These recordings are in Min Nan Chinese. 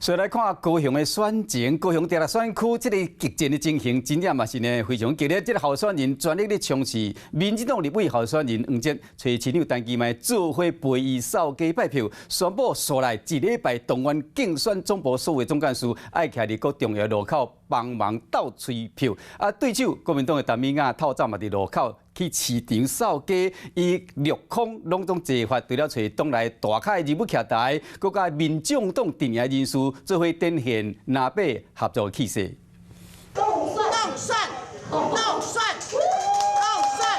所以來看高雄的選情，高雄第六選區這個激戰的情形，真正嘛是呢非常激烈。這個候選人全力咧衝刺，民進黨立委候選人黃捷，揣市長陳其邁做伙陪伊掃街拜票，宣布紲來一禮拜動員競選總部所有總幹事，愛徛佇各重要路口幫忙鬥催票。啊，對手國民黨的陳美雅透早嘛佇路口去市場掃街，伊綠空攏總齊發，除了揣黨內大咖人物徛台，閣佮民眾黨陣營人士做伙展現藍白合作氣勢。動算，動算，動算。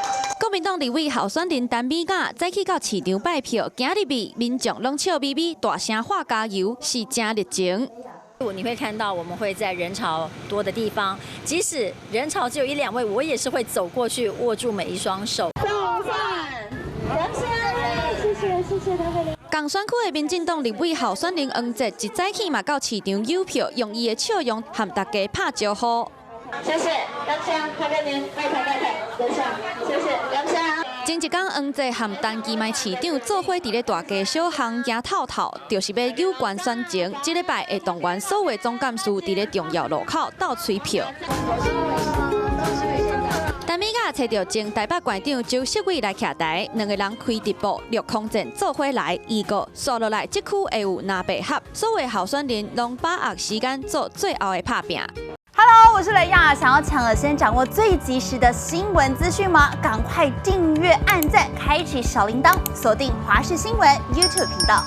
國民黨立委候選人陳美雅早起到市場拜票，行入去民眾攏笑眯眯，大聲喊加油，是誠熱情。你會看到我們會在人潮多的地方，即使人潮只有一兩位，我也是會走過去握住每一雙手。動算，謝謝謝謝大家。仝選區的民進黨立委候選人黃捷一早起嘛到市場誘票，用伊的笑容和大家拍招呼。謝謝，感謝，大家年，拜拜拜拜，多謝，謝謝，感謝。前一工黃捷和陳其邁市長做伙佇咧大街小巷行透透，就是欲誘關選情。這禮拜會動員所有總幹事佇咧重要路口鬥催票。陳美雅揣著前台北縣長周錫瑋來徛台，兩个人開直播，綠空戰做伙來，預告紲落來，這區會有藍白合，所有候選人攏把握時間做最後的拍拚。 Hello，我是雷亞，想要搶先掌握最及時的新聞資訊嗎？趕快訂閱、按讚、開啟小鈴鐺，鎖定華視新聞 YouTube 頻道。